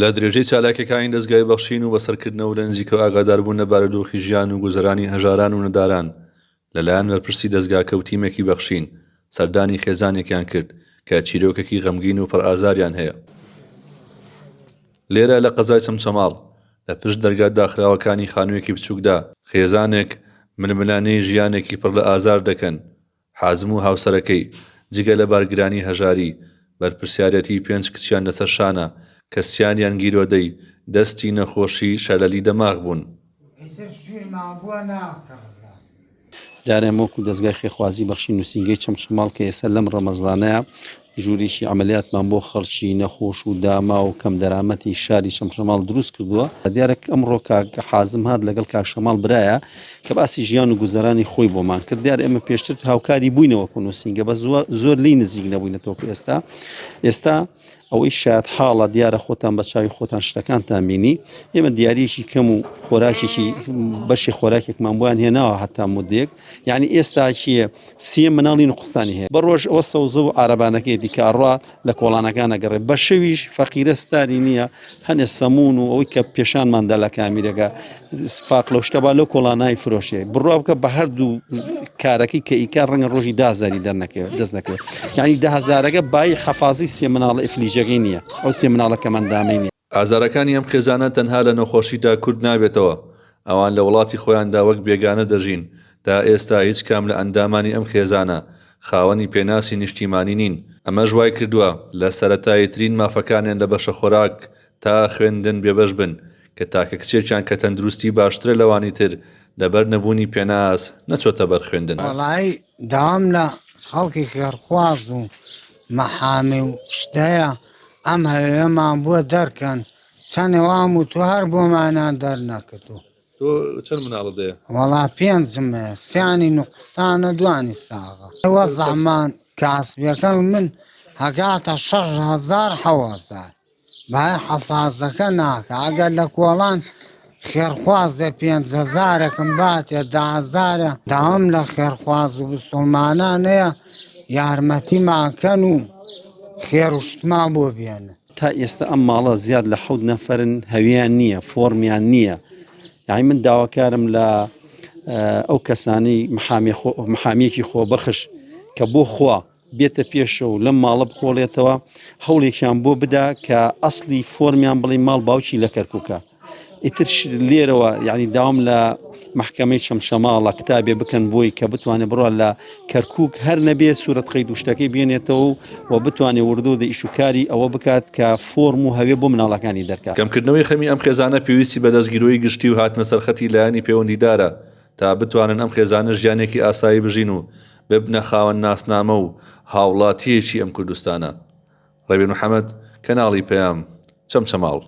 لە درێژەی چالاکیەکانی دەزگای بەخشین و بەسەرکردنەوە لە نزیکەوە ئاگاداربوون لە بارودۆخی ژیان و گوزەرانی هەژاران و نەداران لەلایەن بەرپرسی دەزگاکە و تیمێکی بەخشین سەردانی خێزانێکیان کرد کە چیرۆکێکی غەمگین و پڕ ئازاریان هەیە. لێرە لە قەزای چەمچەماڵ، لە پشت دەرگا داخراوەکانی خانوویەکی بچووکدا، خێزانێک ململانێی ژیانێکی پڕ لە ئازار دەکەن، حازم و هاوسەرەکەی، جگە لە بارگرانی هەژاری، بەرپرسیارێتی پێنج کچیان لەسەر شانە، کە سیانیان گیرۆدەی دەستی نەخۆشی شەلەلی دەماغ بوون. ئیتر شیرمان بۆ ناکڕرا. دیارە ئێمە وەکو دەزگای خێرخوازی بەخشی نووسینگەی چەمچەماڵ کە ئێستا لەم ڕەمەزانەیە ژوورێکی عەمەلیاتمان بۆ خەڵکی نەخۆش و داما و کەم دەرامەتی شاری چەمچەماڵ دروست کردووە دیارە ئەمڕۆ کاک حازم هات لەگەڵ کاک شەماڵ برایە کە باسی ژیان و گوزەرانی خۆی بۆمان کرد دیار ئێمە پێشتر هاوکاری بووینەوە وەکو نووسینگە بە زۆر لی نزیک نەبووینە تۆکو ئێستا ئێستا ئەوەی شایەت حاڵە دیارە خۆتان بە چاوی خۆتان شتەکانتان بینی ئێمە دیارێکی کەم و خۆراکێکی بەشی خۆراکێکمان بۆیان هێناوە هەتا مدێک یعنی ئێستا کیە سیە مناڵی نقستانی هەیە بە ڕۆژ ئەوە سەوزە و عربانەکەیەتی کە ئەڕوا لە کۆڵانەکان ئەگەڕێ بە شەویش فەقیرە ستاری نییە هەنێ سەمون و ئەوەی کە پێشانماندا لە کامیرەکە سپاق لەو شتە با لەو کۆڵانای فرۆشێ بڕوا بکە بە هەردوو کارەکەی کە ئیکار ڕەنگە ڕۆژی دازاری دەرنەکەوێت دەست نەکەوێت یعنی دەهزارەکە بای حەفازی سێ مناڵە ئیفلیجەکەی نییە ئەو سێ مناڵە کەمەندامەی نییە. ئازارەکانی ئەم خێزانە تەنها لە نەخۆشیدا کورت نابێتەوە، ئەوان لە وڵاتی خۆیاندا وەک بێگانە دەژین، تا ئێستا هیچ کام لە ئەندامانی ئەم خێزانە خاوەنی پێناسی نیشتیمانی نین، ئەمەش وایکردووە لە سەرەتاییترین مافەکانیان لە بەشەخۆراک تا خوێندن بێبەش بن، کە تاکە کچێکیان کە تەندروستی باشترە لەوانی تر لەبەر نەبوونی پێناس نەچۆتە بەر خوێندن. وەڵایی داوام لە خەڵکی خێرخواز و مەحامی و شتەیە ئەم هەوێمان بۆ دەرکەن چەنێ وام و تۆ هەر بۆمانیان دەرنەکردو. تۆ چەند مناڵت هەیە؟ وەڵا پێنجم هەیە سیانی نوقستانە دوانی ساغە وەزعمان کاسبیەکەم من هەگاتە 6000 7000 بای حەفازەکە ناکا ئەگەر لە کۆڵان خێرخوازێ پێنج هەزارێکم باتێ دە هەزارێ داوام لە خێرخواز و بسوڵمانان هەیە یارمەتیمان کەن و خێر و شتمان بۆ بێنن. تا ئێستا ئەم ماڵە زیاد لە حەوت نەفەرن هەویان نییە فۆرمیان نییە یعنی من داواکارم لە ئەو کەسانی محامیەکی خۆبەخش کە بۆ خوا بێتە پێشەوە و لەم ماڵە بکۆڵێتەوە هەوڵێکیان بۆ بدا کە ئەسلی فۆرمیان بڵێ ماڵ باوکی لە کەرکووکە ئیتر لێرەوە یعنی داوام لە محکمەی چەمچەماڵە کتابێ بکەن بۆی کە بتوانێت بڕە لە کەرکک هەر نەبێ سوورەت قەید و شتەکەی بێنێتەوە و بتوانێت وردۆ دە ئیش و کاری ئەوە بکات کە فۆرم و هەوێ بۆ مناڵەکانی دەرکات. کەمکردنەوەی خەمی ئەم خێزانە پێویستی بە دەستگیرۆیی گشتی و هاتنە سەرخەتی لایەنی پەیوەندیدارە تا بتوانن ئەم خێزانە ژیانێکی ئاسایی بژین و ببنە خاوەن ناسنامە و هاوڵاتییەکی ئەم کوردستانە. ڕێبین محەمەد، کەناڵی پەیام، چەمچەماڵ.